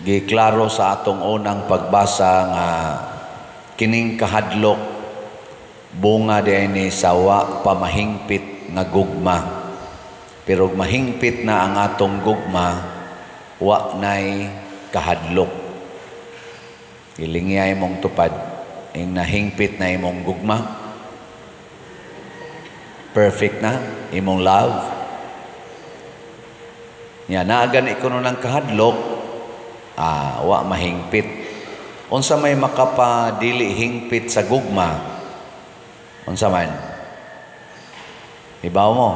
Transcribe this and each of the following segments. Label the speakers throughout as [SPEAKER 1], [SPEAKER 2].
[SPEAKER 1] Giklaro sa atong unang pagbasa nga kining kahadlok bunga diay sa wa pa mahingpit nga gugma. Pero mahingpit na ang atong gugma, wa nay kahadlok. Ilingyay mong tupad, ing nahingpit na imong gugma, perfect na imong love. Nya naa gani kuno ng kahadlok, wa mahingpit. Unsa may makapadili hingpit sa gugma? Unsa man? Ibaw mo.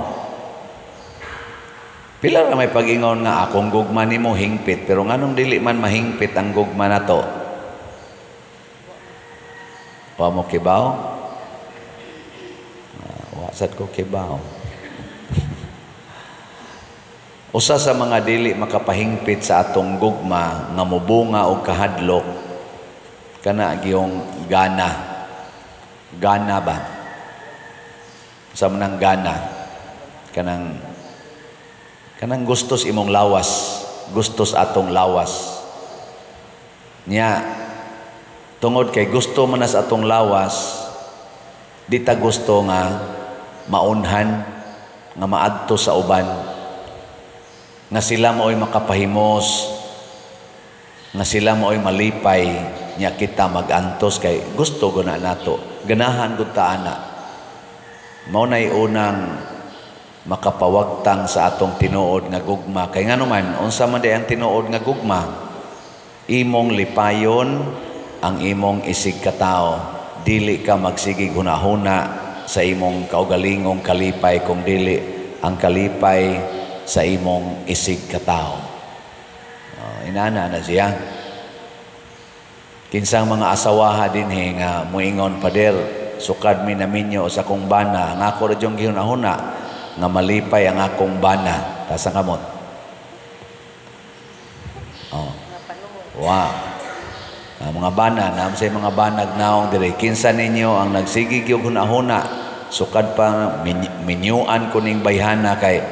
[SPEAKER 1] Pila ra may pag-ingon nga akong gugma nimo hingpit, pero nganong dili man mahingpit ang gugma nato? Wa mo kibaw? Wa sad ko kibaw. Usa sa mga dili makapahingpit sa atong gugma nga mobunga og kahadlok kana giyong gana. Gana ba? Sa manang gana, kanang gustos imong lawas, gustos atong lawas. Nya tungod kay gusto man na sa atong lawas, di ta gusto nga maunhan, nga maadto sa uban, nga sila mao'y makapahimos, nga sila mao'y malipay, nya kita magantos kay gusto guna nato, ganahan gud ta ana. Mao nay unang makapawagtang sa atong tinuod nga gugma. Kay ngano man, unsa man di ang tinuod nga gugma? Imong lipayon ang imong isig katao. Dili ka magsigig hunahuna sa imong kaugalingong kalipay, kung dili ang kalipay sa imong isig katao. Oh, inana na siya. Kinsang mga asawaha dinhi nga muingon, "Pader, sukad mi naminyo sa akong bana, ang ako ra gyud gihunahuna nga malipay ang akong bana." Taas ang kamot. Oh. Wow. Ang mga bana, naam say mga banag naong diri. Kinsa ninyo ang nagsigig yung hunahuna, sukad pa minyuan ko ning bayhana kay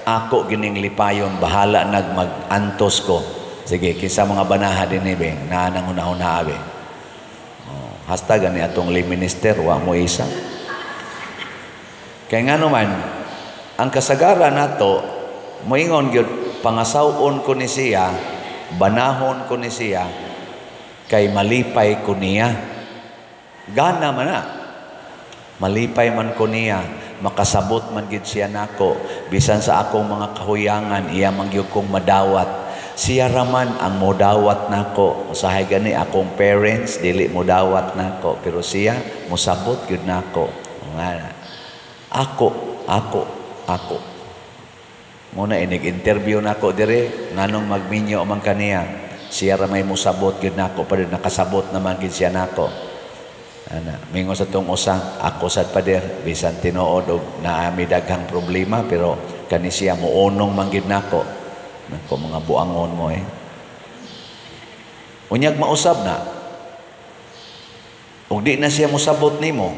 [SPEAKER 1] ako gining lipayon, bahala nag mag-antos ko? Sige, kinsa mga banaha dinhi be, naa nang hunahuna be? Oh, hasta gani atong lay minister wa mo isa. Kay ngano man, ang kasagaran nato moingon gyud, pangasaw-on ko ni siya, banahon ko ni siya kay malipay ko niya. Gana man na. Malipay man ko niya, makasabot man gid siya nako, bisan sa akong mga kahuyangan iya man gyud kong madawat. Siya raman ang modawat nako. Usahay gani akong parents dili modawat nako, pero siya mosabot gyud nako. Nga ako, ako, ako. Muna inig interview nako dire, nganong magminyo man kaniya? Siya ra may mosabot gyud nako, pero nakasabot naman gyud siya nako. Ana, mingon sa tong usa, "Ako sad, pader, bisan tinuod og naami daghang problema, pero kani siya muunong man gyud nako." Nako, mga buangon mo eh. Unyag mausab na. Ug di na siya mosabot nimo.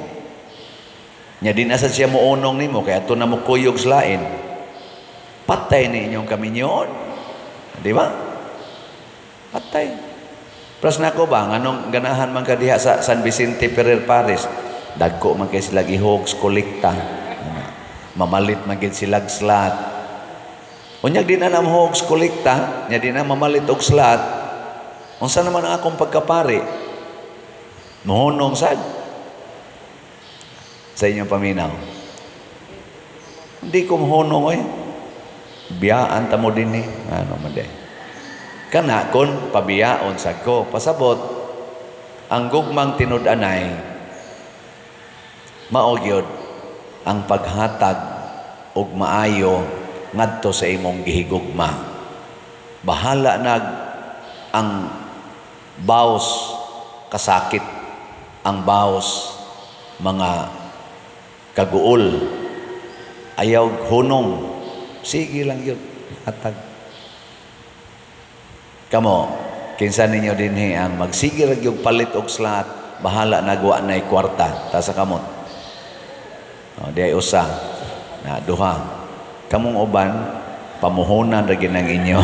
[SPEAKER 1] Nya di na sad siya muunong nimo kay ato na mokuyog sa lain. Patay ni inyong kaminyoon. Di ba? Patay. Pras nako ba, nganong ganahan man ka diha sa San Vicente Ferrer Parish? Dagko man kay sila gihogs kolekta. Mamalit man gid sila slat. Unyag di na na hogs kolekta, nya di na mamalit og slat. Unsa naman ang akong pagkapari? Mohunong sad sa inyong paminaw. Hindi ko mohunong oy. Biyaan ta mo din eh. Ano man di. Kana kon pabiyaon sad ko. Pasabot, ang gugmang tinud-anay mao gyud ang paghatag og maayo ngadto sa imong gihigugma. Bahala nag ang baos kasakit, ang baos mga kaguol, ayaw hunong, sige lang yun, hatag. Kamo, kinsa ninyo dinhi ang magsige ra gyud palit og slat, bahala nagwa nay kwarta? Taas sa kamot. Oh, di ay usa, na duha. Kamong uban, pamuhunan ra gyud ang inyo.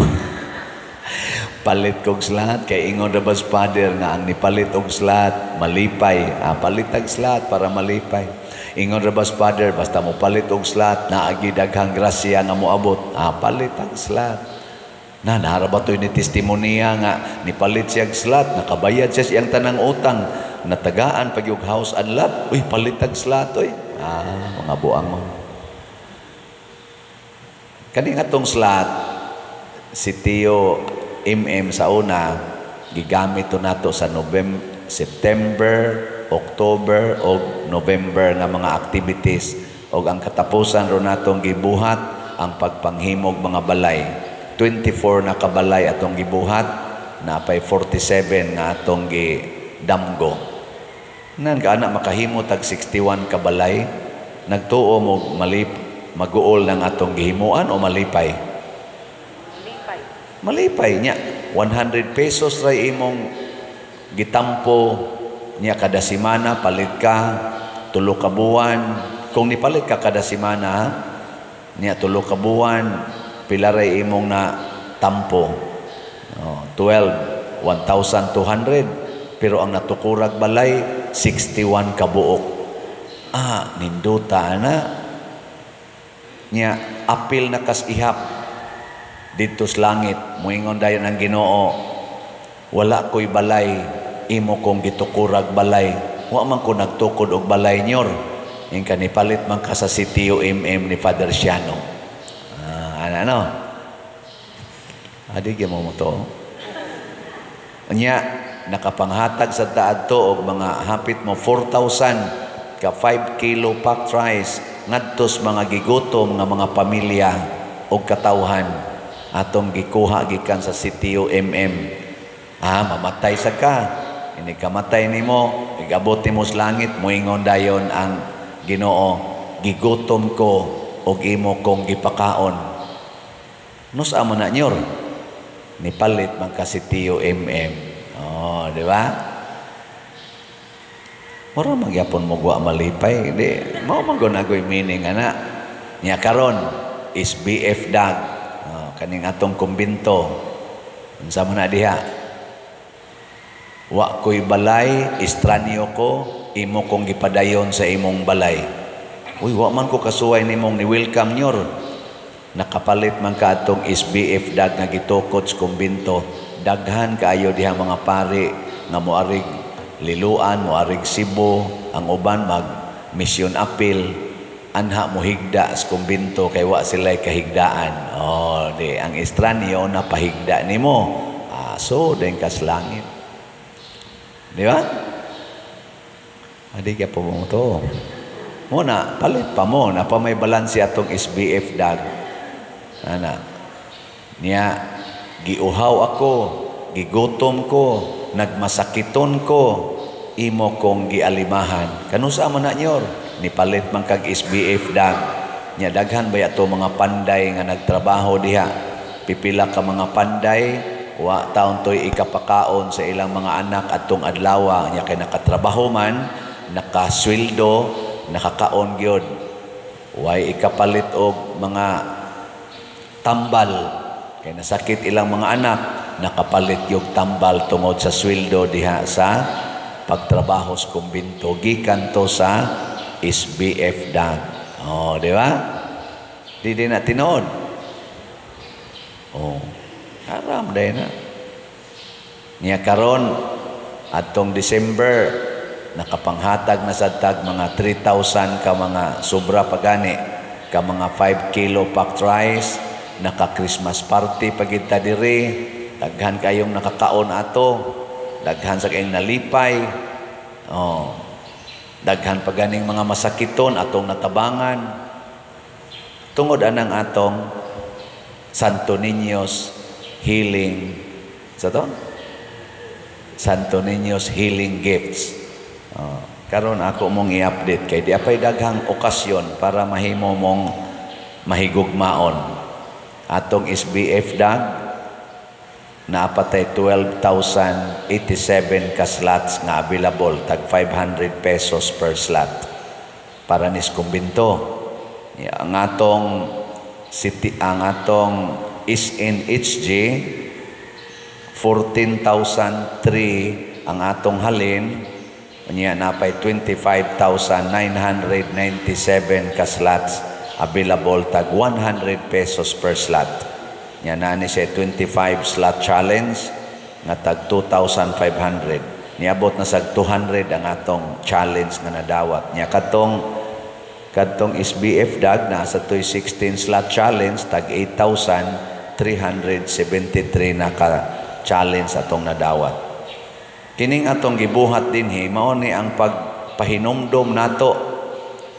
[SPEAKER 1] Palit kog slot kay ingon ra bas Father nga ang nipalit og slot malipay. Ah, palit og slot para malipay. Ingon ra bas Father, basta mo palit og slot, naagi daghang grasya nga moabot. Ah, palit ang slot. Na nara ba to'y ni testimonya nga nipalit siya og slot, nakabayad siya siyang tanang utang, natagaan pag yung house and lot. Uy, palit og slot oy. Ah, mga buang mo. Kani nga tong slot, si Tio MM sa una, gigamit to nato sa November, September, October o November nga mga activities, og ang katapusan ro natong gibuhat ang pagpanghimog mga balay. 24 na kabalay atong gibuhat, napay 47 nga atong gidamgo. Nan ka ana makahimo tag 61 kabalay, nagtuo mo malip maguol ng atong gihimuan o malipay?
[SPEAKER 2] Malipay.
[SPEAKER 1] Malipay niya. 100 pesos ray imong gitampo niya kada semana, palit ka 3 ka buwan. Kung nipalit ka kada semana niya 3 ka buwan, pila ray imong na tampo? Oh, 12, 1,200. Pero ang natukurag balay 61 ka buok. Ah, ninduta na niya, apil na kas ihap didto sa langit. Moingon dayon ang Ginoo, "Wala ko'y balay, imo kong gitukurag balay. Wa man ko nagtukod og balay nyor." Ing kanipalit man ka sa CTO MM ni Father Siano. Ah, ano ano adi gyud mo mo to nya, nakapanghatag sa taadto og mga hapit mo 4,000 ka 5 kilo packed rice ngadto sa mga gigutom nga mga pamilya og katawhan, atong gikuha gikan sa CTO MM. Ah, mamatay sa ka, ini kamatay nimo, igabot nimo sa langit, moingon dayon ang Ginoo, "Gigutom ko og imo kong gipakaon." Nus amo na nyor, nipalit man ka CTO MM. Oh, di ba? Mura magyapon mo gwa malipay. Di, mao man gud agoy meaning ana. Nya karon is BF dag. Oh, kaning atong kumbinto. Unsa man na diha? Wa ko'y balay, estranyo ko, imo kong gipadayon sa imong balay. Uy, wa man ko kasuway nimong ni welcome nyor. Nakapalit man ka atong SBF dag nga gitukod sa kumbinto. Daghan kaayo diha mga pari nga moarig Liloan, moarig Cebu, ang uban mag mission appeal, anha mohigda sa kumbinto kay wa sila'y kahigdaan. Oh, di ang estranyo na pahigda nimo. Ah, so den kas langit. Di ba? Adi ka po mo to. Muna, palit pa mo. Na pa may balanse atong SBF dag. Ana. Niya, giuhaw ako, gigutom ko, nagmasakiton ko, imo kong gialimahan. Kanusa man na nyor? Nipalit man kag SBF dag. Nya daghan ba ato mga panday nga nagtrabaho diha? Pipila ka mga panday, wa taon to'y ikapakaon sa ilang mga anak atong adlaw. Nya kay nakatrabaho man, nakasweldo, nakakaon gyud. Way ikapalit og mga tambal kay nasakit ilang mga anak, nakapalit yung tambal tungod sa sweldo diha sa pagtrabaho sa kumbinto gikan to sa SBF dag. Oh, di ba? Di din na tinuod. Oh, haram day na. Niya karon atong December, nakapanghatag na sad tag mga 3,000 ka mga sobra pagani ka mga 5 kilo packed rice. Naka Christmas party pagid ta diri, daghan kayong nakakaon ato, daghan sa kayong nalipay. Oh, daghan pa ganing mga masakiton atong natabangan tungod anang atong Santo Niño's Healing sa to, Santo Niño's Healing Gifts. Oh, karon ako mong i-update kay di apay daghang okasyon para mahimo mong mahigugmaon. Atong SBF dag, naapatay 12,087 ka slots nga available, tag 500 pesos per slot para nis kumbinto. Ya, ang atong city, ang atong SNHG 14,003 ang atong halin, unya napay 25,997 ka slots available, tag 100 pesos per slot. Nya naa ni siya 25 slot challenge nga tag 2,500. Niabot na sag 200 ang atong challenge nga nadawat. Nya katong kadtong SBF dag na sa toy 16 slot challenge, tag 8,373 na ka challenge atong nadawat. Kining atong gibuhat dinhi, mao ni ang pagpahinumdom nato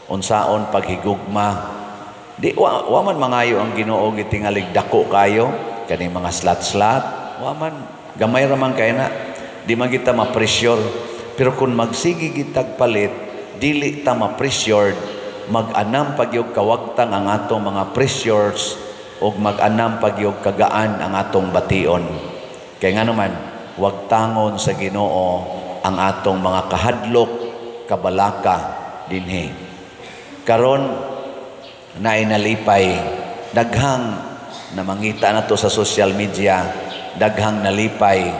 [SPEAKER 1] unsaon paghigugma. Di wa man mangayo ang Ginoo gitingalig dako kayo kaning mga slot-slot, wa man, gamay ra man kay na, di man kita ma-pressure. Pero kung magsige gitag palit, dili ta ma-pressured, mag-anam pagyog kawagtang ang atong mga pressures ug mag-anam pagyog kagaan ang atong bation. Kay ngano man, wagtangon sa Ginoo ang atong mga kahadlok, kabalaka dinhi. Karon naay nalipay, daghang namangita na to sa social media, daghang nalipay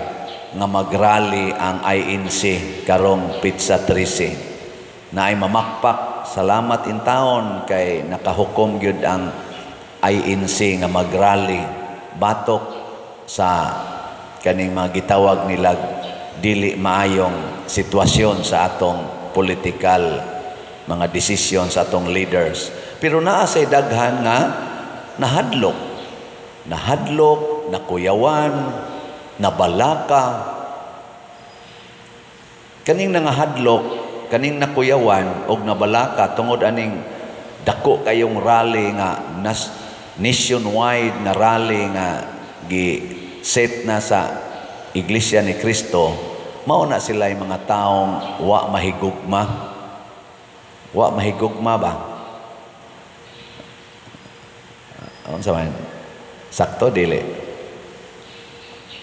[SPEAKER 1] nga magrally ang INC karong petsa 13. Naay mamakpak, salamat in taon kay nakahukom gyud ang INC nga magrally batok sa kaning mga gitawag nila dili maayong sitwasyon sa atong political mga desisyon sa atong leaders. Pero naa say daghan nga nahadlok. Nahadlok, nakuyawan, nabalaka. Kaning nangahadlok, kaning nakuyawan og nabalaka tungod aning dako kayong rally nga nationwide na rally nga gi set na sa Iglesia ni Cristo, mao na sila yung mga taong wa mahigugma. Wa mahigugma ba? Unsa man? Sakto dili?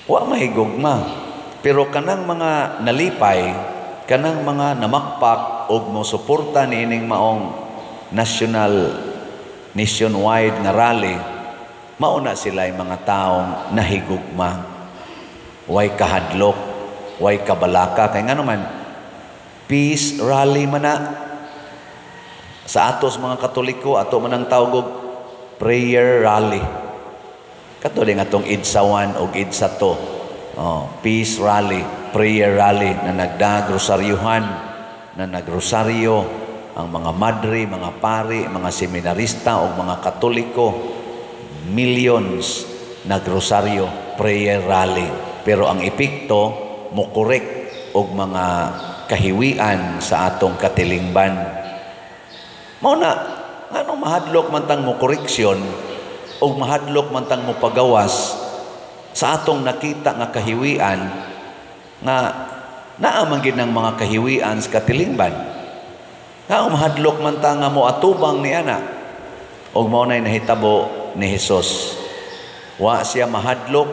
[SPEAKER 1] Wa mahigugma. Pero kanang mga nalipay, kanang mga namakpak og mosuporta niining maong nationwide nga rally, mao na sila yung mga taong nahigugma. Way kahadlok, way kabalaka. Kay ngano man, peace rally man na. Sa atos mga Katoliko, ato man ang tawag og prayer rally. Kato din atong EDSA 1 og EDSA 2. Oh, peace rally, prayer rally na nagdagrosaryuhan, na nagrosaryo ang mga madre, mga pari, mga seminarista o mga Katoliko, millions nagrosaryo, prayer rally. Pero ang epekto mokorek og mga kahiwian sa atong katilingban. Mao na nganong mahadlok man tang mo koreksyon o mahadlok man tang mopagawas sa atong nakita nga kahiwian, nga naa man gid ng mga kahiwian sa katilingban. Nga mahadlok man ta nga moatubang ni ana. Og mao nay nahitabo ni Hesus. Wa siya mahadlok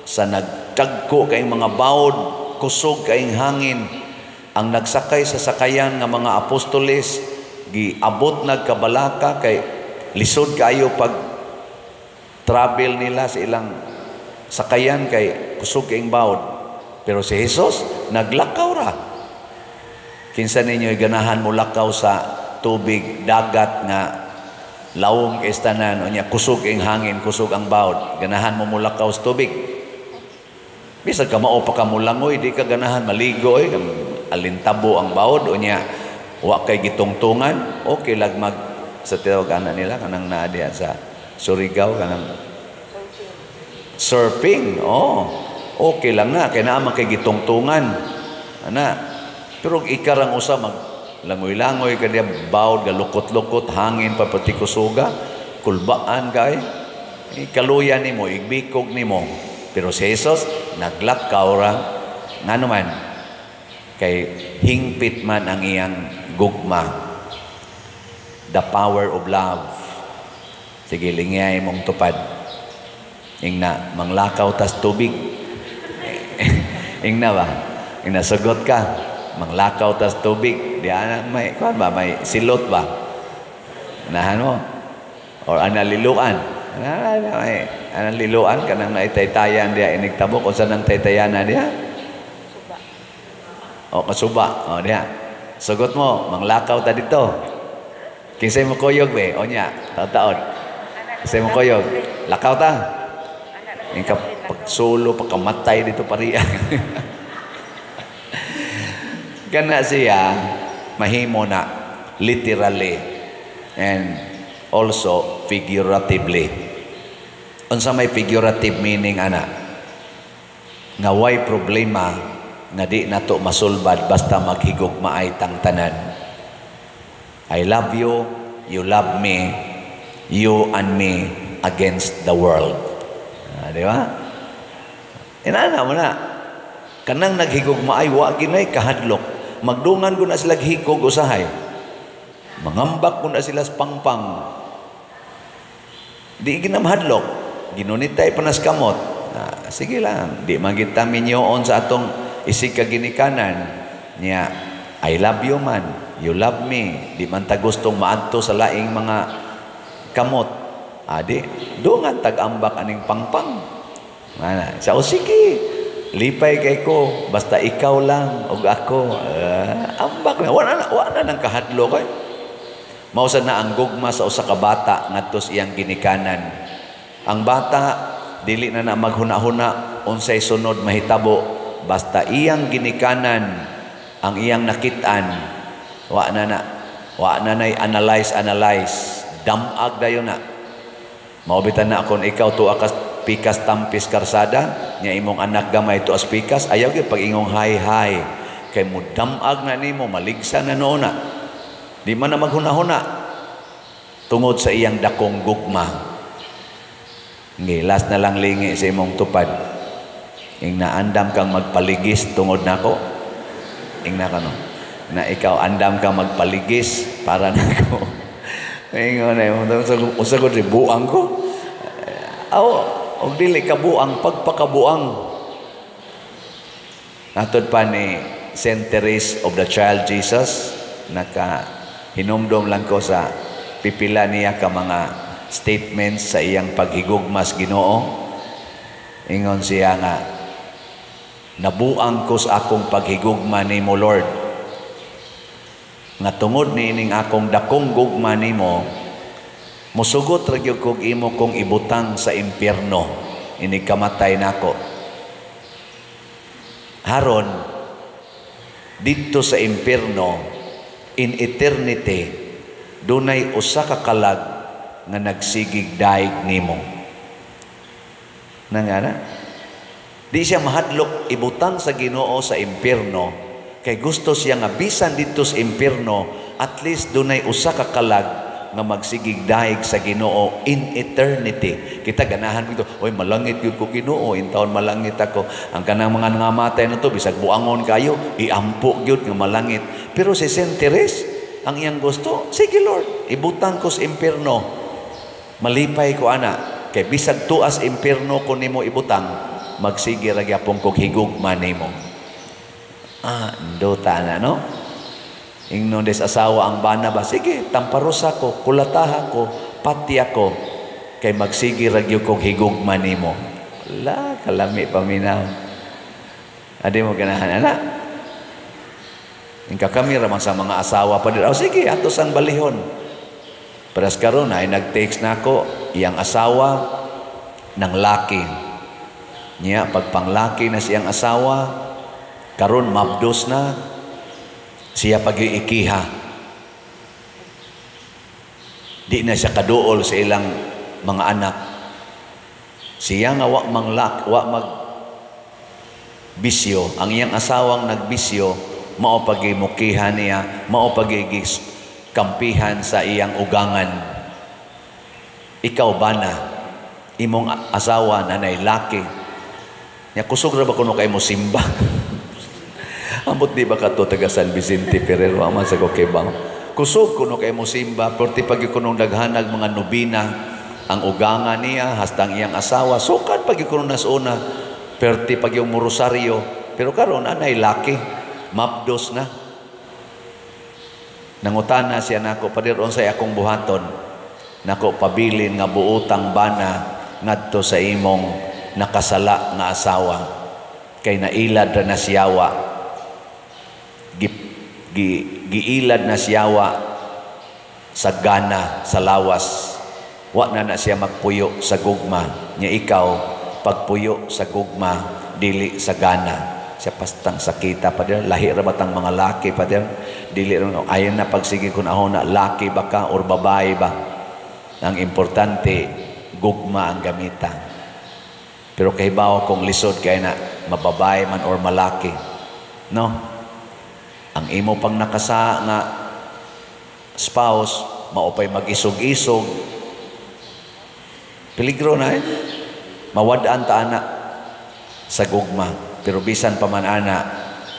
[SPEAKER 1] sa nagdagko kay mga bawod, kusog kayong hangin. Ang nagsakay sa sakayan nga mga apostoles giabot nagkabalaka kay lisod kaayo pag travel nila sa ilang sakayan kay kusog kayong bawod. Pero si Jesus naglakaw ra. Kinsa ninyo ganahan mo lakaw sa tubig dagat nga lawom kay tanan, unya kusog kayong hangin, kusog ang bawod? Ganahan mo mulakaw sa tubig? Bisag ka mao pa ka mulangoy, di ka ganahan maligo eh, alintabo ang bawod, unya wa kay gitungtungan, okay lag mag sa tawag ana nila kanang naa diha sa Surigao, kanang surfing. Oh, okay lang na kay naa man kay gitungtungan ana. Pero ikarang usa mag langoy-langoy ka diya, bawod galukot-lukot, hangin pa pati kusuga, kulbaan kay ikaluya nimo, igbikog nimo. Pero si Jesus naglakaw ra. Ngano man? Kay hingpit man ang iyang gugma. The power of love. Sige, lingay mong tupad. Ingna, manglakaw tas tubig. Ingna ba? Ingna, sugot ka. Manglakaw tas tubig. Di ana may kuan ba, may silot ba? Nahan mo? Or ana liluan? Ana, may Anong liloan kanang naitaytayan diya inig tabok, unsa nang taytayana diya?
[SPEAKER 2] Suba.
[SPEAKER 1] O kasuba. O diya. Sugot mo, manglakaw ta dito. Kinsay mo kuyog be? O nya, taon-taon. Kinsay mo kuyog? Lakaw ta.
[SPEAKER 2] Anak
[SPEAKER 1] Yung ka, pagsulo, pagkamatay dito pariya. Kana siya, mahimo na literally and also figuratively. Unsa may figurative meaning ana? Nga way problema nga di nato masulbad basta maghigugmaay tang tanan. I love you, you love me, you and me against the world. Ah, di ba? Inana mo na. Kanang naghigugmaay wa ginay kahadlok. Magdungan ko na sila hikog usahay. Mangambak ko na sila sa pangpang. Di ginamhadlok. Ginunitay pa nas kamot. Ah, sige lang. Di man kita minyoon sa atong isig kaginikanan. Niya, I love you man. You love me. Di man ta gustong maadto sa laing mga kamot. Adi, dungan tag-ambak aning pangpang. Mana? Sa o sige. Lipay kay ko basta ikaw lang ug ako. Ambak na wala na nang kahadlok kay. Mao sad na ang gugma sa usa ka bata ngadto sa iyang ginikanan. Ang bata dili na na maghuna-huna unsay sunod mahitabo, basta iyang ginikanan ang iyang nakit-an, wa na nay analyze analyze, damag dayon na. Mao bitan na kon ikaw tuwa ka pikas tampis karsada nya imong anak gamay tuas pikas, ayaw gyud pag ingong "Hi, hi," kay mudamag na nimo, maligsa na noon na. Di man na maghuna-huna tungod sa iyang dakong gugma. Ngi, last na lang, lingi sa imong tupad. Ing naandam kang magpaligis tungod nako. Ing na kano. Na ikaw andam kang magpaligis para nako. Ingon na imong usa ko di buang ko. Aw, og dili ka buang, pagpakabuang. Natod pa ni Saint Therese of the Child Jesus, naka hinumdom lang ko sa pipila niya ka mga statements sa iyang paghigugmas Ginoo. Ingon siya nga, "Nabuang ko sa akong paghigugma nimo, Lord, nga tungod niining akong dakong gugma nimo, musugot ra gyud kog imo kong ibutang sa impyerno inig kamatay nako. Haron didto sa impyerno, in eternity, dunay usa ka kalag nga nagsigig daig nimo." Nangana di siya mahadlok ibutang sa Ginoo sa impyerno kay gusto siya nga bisan didto sa impyerno, at least dunay usa ka kalag nga magsigig daig sa Ginoo in eternity. Kita ganahan dito, "Oy, malangit gyud ko, Ginoo, intawon malangit ako." Ang kanang mga nangamatay na to, bisag buangon kayo, iampo gyud nga malangit. Pero si Saint Therese, ang iyang gusto, "Sige Lord, ibutang ko sa impyerno. Malipay ko ana kay bisag tuas impyerno ko nimo ibutang, magsige ra gyapon kog higugma nimo." Ah, ndota na, no? Ingnon des asawa ang bana ba, "Sige, tamparosa ko, kulataha ko, pati ako, kay magsige ra gyud kog higugma nimo." La, kalami paminaw. Adi mo ganahan, ana? Ingka kami raman sa mga asawa pa din. "Oh, sige, ato sang balihon." Paras karon ay nag-text na ako, iyang asawa ng laki. Niya, pagpanglaki na siyang asawa, karon mabdos na, siya pag-iikiha. Di na siya kaduol sa ilang mga anak. Siya nga wa manglak, wa mag bisyo, ang iyang asawang nagbisyo, mao pagimukihan niya, mao pagigis kampihan sa iyang ugangan. Ikaw ba na imong asawa nanay laki? Nya kusog ra ba kuno kay mo simba? Ambot di ba kato taga San Vicente Ferrer man sa ko kibang. Kusog kuno kay mo simba, perti pag kunong daghanag mga nobina ang ugangan niya hasta ang iyang asawa sukad pag kuno nas una, perti pag yung rosaryo, pero karon anay laki, mabdos na. Nangutana siya nako, "Pader, unsay akong buhaton?" Nako, pabilin nga buotang bana. ngadto sa imong nakasala nga asawa kay nailad ra na siyawa, giilad na siyawa sa gana sa lawas. Wa na na siya magpuyo sa gugma nya. Ikaw pagpuyo sa gugma, dili sa gana. Siya pastang sakita pa din. Lahi ra batang mga laki pa din. Dili ra ayon na pagsige kun ahon na laki ba ka or babae ba. Ang importante, gugma ang gamita. Pero kahibaw kung lisod kay na mababae man or malaki, no? Ang imo pang nakasa nga spouse maupay mag-isog-isog, peligro na eh. Mawad-an ta ana sa gugma. Pero bisan pa man ana,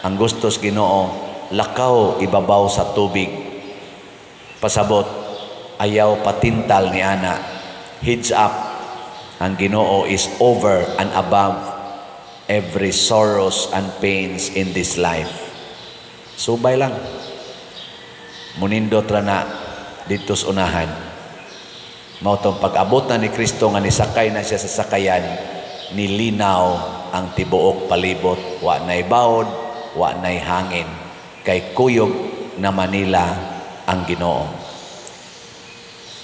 [SPEAKER 1] ang gustos Ginoo, lakaw ibabaw sa tubig. Pasabot, ayaw patintal ni ana. Heads up, ang Ginoo is over and above every sorrows and pains in this life. Subay lang. Munindot ra na dito sa unahan. Mao tong pag-abot na ni Kristo nga nisakay na siya sa sakayan, nilinaw ang tibuok palibot. Wa na'y bawod, wa na'y hangin. Kay kuyog na Manila ang Ginoo.